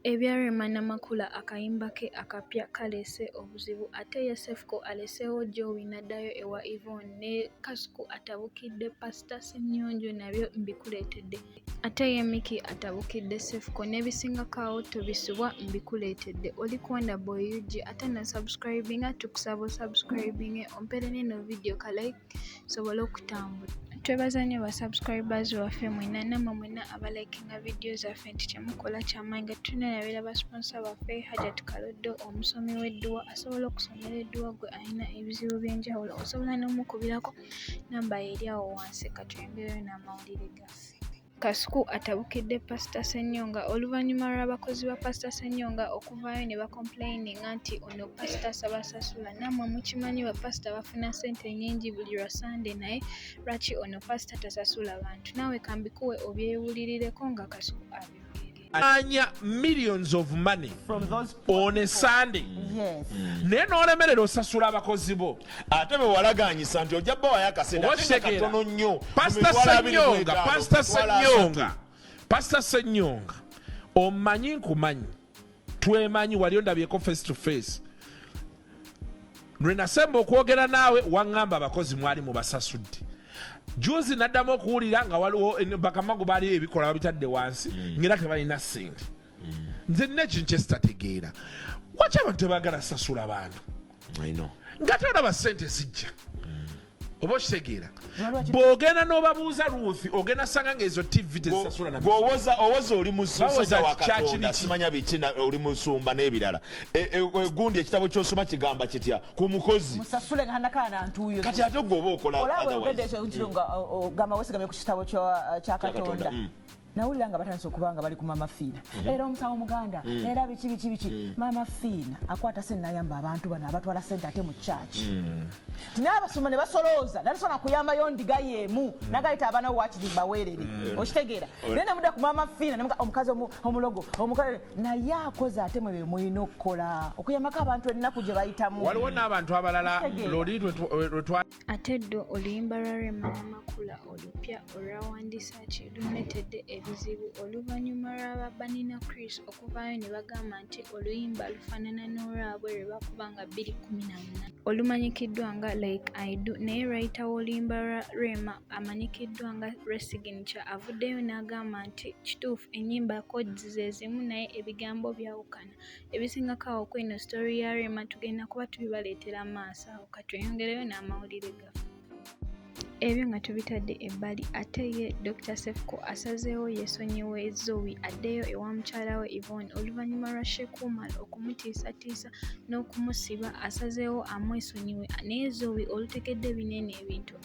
Ebya Rema Namakula akayimba ke akapya kaleese obuzibu ate ye Cephco aleseewo Jowie n'addayo ewa Yvonne ne Kasuku atabukidde Pasita Ssenyonjo nabyo mbikuleetedde. Ate ye Micky atabukidde Cephco n'ebisingako awo tobisubwa mbikuleetedde. Oli ku Wonder Boy UG ate na subscribinga tukusaba osubscribinge ompeere n'eno vidiyo ka like sobole okutambula. Twebaza nnyo ba subscribers baffe mwenna nammwe mwenna abalikinga vidiyo zaffe nti kyemukola kyamaanyi nga tunerabira ba sponsor baffe Hajat Kaloddo omusomi w'edduwa asobola okusomera edduwa gwe alina ebizibu by'enjawulo osobola n'omukubirako namba ye eri awo wansi katweyongereyo n'amawulire gaffe. Kasuku atabukidde Pasita Ssenyonga oluvannyuma lw'abakozi ba Pasita Ssenyonga okuvaayo ne bakompuleyininga nti ono Pasita tabasasula. Nammwe mukimanyi bapasita bafuna ssente nnyingi buli lwa Ssande naye lwaki ono Pasita tasasula bantu? Naawe kambikuwe obyewulirireko nga Kasuku abyogera. Anya millions of money on a Sunday. Yes. Naye n'olemerera osasula abakozi bo. Ate bwe walaganyisa nti ojja bawayo akasente ate nga katono nnyo. Pastor Ssenyonga, Pastor Ssenyonga, Pastor Ssenyonga, omanyi nkumanyi, twemanyi wali ondabyeko face to face. Lwe nasemba okwogera naawe waŋŋamba abakozi mwali mubasasudde. Juzi naddamu okuwulira nga waliwo bakamagu baaliyo ebikola babitadde wansi ng'era tebalina ssente. Nze nina ekintu kye sitategeera, waki abantu tebaagala sasula bantu nga tolaba ssente zijja? Oba okitegeera, bw'ogenda n'obabuuza Ruth ogenda sanga ng'ezo TV tezisasula na Bw'owoza owoza oli musajja wa Katonda, simanya biki, oli musumba n'ebirala. Gundi ekitabo ky'osoma kigamba kitya ku mukozi? Musasule nga hanakaana ntuuyo. Kati ate gwe oba okola olaba oyogedde ekyo nti nga ogamba weesigamye ku kitabo kya Katonda. Nawulira nga batandise okuba nga bali ku Mama Fiina. Era omusawo muganda, era biki biki biki. Mama Fiina akwata sente n'ayamba abantu bano abatwala sente ate mu church. Nti n'abasumba ne basolooza, natasobola kuyambayo ndiga y'emu, n'agayita abaana bo waakiri mbaweerere. Okitegeera? Naye namudda ku Mama Fiina, ne muga, omukazi omulogo, omukazi, naye akoze ate mwe bye mulina okukola, okuyambako abantu ennaku gye bayitamu. Waliwo n'abantu abalala Okitegeera? loli lwe twa Ate ddo oluyimba lwa Rema Namakula olupya olwa Wandisaki lumuleetedde ebizibu oluvannyuma lw'aba Banina Chris okuvaayo ne bagamba nti oluyimba lufaanana n'olwabwe lwe baakuba nga 2018 olumanyikiddwa nga Like I Do naye writer w'oluyimba lwa Rema amanyikiddwa nga Ray Signature avuddeyo n'agamba nti kituufu ennyimba chords ze zimu naye ebigambo byawukana. Ebisingako awo kweno story ya Rema tugenda kuba tubibaleetera maaso awo katweyongereyo n'amawulire gaffe. Ebyo nga tubitadde ebbali ate ye Dr. Cephco asazeewo yeesonyiwe Zoe addeyo ewa mukyala we Yvonne oluvannyuma lwa Sheikh Umar okumutiisatiisa n'okumusiba asazeewo amwesonyiwe naye Zoe olutegedde binene ebintu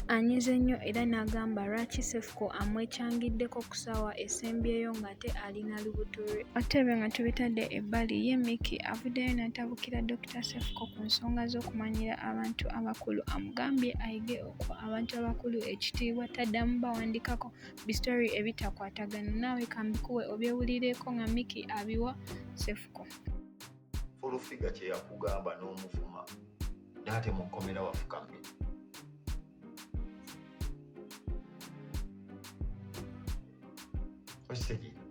anyize nnyo era n'agamba lwaki Cephco amwekyangiddeko ku ssaawa esembyeyo ng'ate alina lubuto lwe. Ate ebyo nga tubitadde ebbali ye Micky avuddeyo n'atabukira Dokita Cephco ku nsonga z'okumanyira abantu abakulu amugambye ayige okuwa abantu abakulu ekitiibwa taddamu bawandikako bisitori ebitakwatagana naawe kambikuwe obyewulireeko nga Micky abiwa Cephco. Full figure kye yakugamba n'omuvuma naate mu kkomera wafukamye. Okitegeera?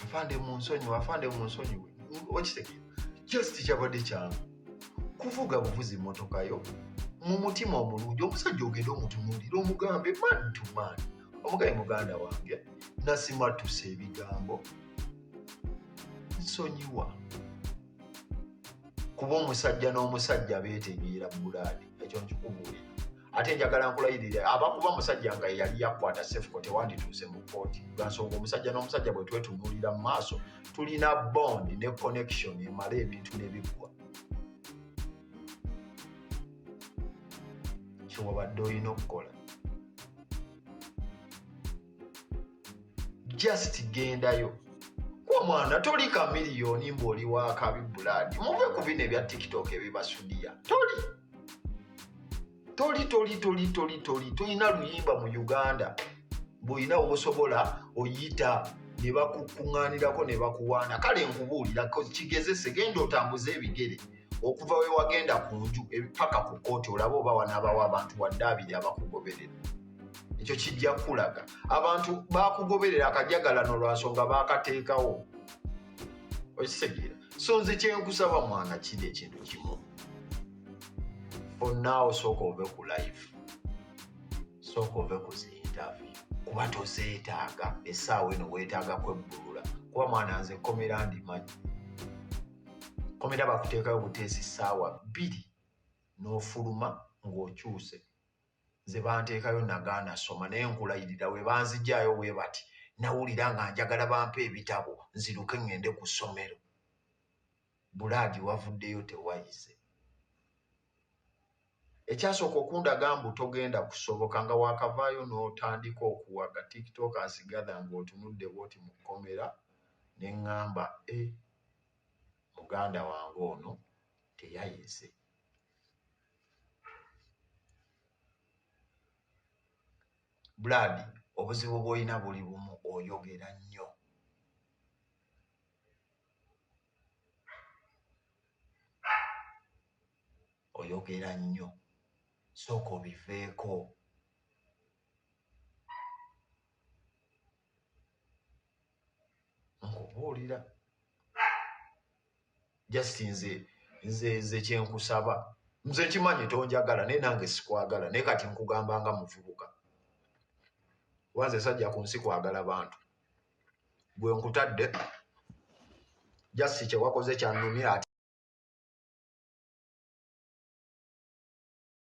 Afande mu nsonyiwe, afande mu nsonyiwe. Okitegeera? Just kyabadde kyangu kuvuga buvuzi mmotoka yo mu mutima omulungi, omusajja ogende omutunuulire omugambe man to man, omugaye muganda wange nasimattuse ebigambo, nsonyiwa. Kuba omusajja n'omusajja beetegeera bulaadi, ekyo nkikubuulira. Ate njagala nkulayirire, abakuba musajja nga yali yakwata Cephco tewandituuse mu kkooti, lwa nsonga omusajja n'omusajja bwe twetunuulira mu maaso tulina bond ne connection emala ebintu ne biggwa. Kyewabadde olina okukola just gendayo kuba mwana toli kamiliyoni mbu oli wakabi bulaadi. Muve ku bino ebya TikTok ebibasudiya. Toli, toli, toli, toli, toli, toli, tolina luyimba mu Uganda bw'olina wosobola oyita ne bakukuŋŋaanirako ne bakuwaana. Kale nkubuulira kigezese, genda otambuze ebigere okuva we wagenda ku nju paka ku kkooti olabe oba wanaabawo abantu wadde abiri abakugoberera. Ekyo kijja kukulaga abantu bakugoberera akajagalano lwa nsonga baakateekawo, okitegeera? So nze kyenkusaba mwana kiri ekintu kimu, for now sooka ove ku life, sooka ove ku zi interview kuba tozeetaaga essaawa eno, weetaaga kwebbulula. Kuba mwana nze kkomera ndimanyi, kkomera bakuteekayo buteesi ssaawa 2 n'ofuluma ng'okyuse. Nze banteekayo nagaana soma, naye nkulayirira we banzijaayo bwe bati nawulira nga njagala bampe ebitabo nziruke ŋŋende ku ssomero. Bulaadi wavuddeyo tewayize. Ekyasooka okundaga mbu togenda kusoboka nga waakavaayo n'otandika okuwaga TikTok asigada ng'otunudde bw'oti mu kkomera, ne ŋŋamba e muganda wange ono teyayize. Blood, obuzibu bw'olina buli bumu, oyogera nnyo. Oyogera nnyo, sooka obiveeko. Nkubuulira just nze kyenkusaba, nze nkimanyi tonjagala naye nange sikwagala, naye kati nkugamba nga muvubuka, kuba nze sajja ku nsi kwagala bantu. Gwe nkutadde just kyewakoze kyannumye ate.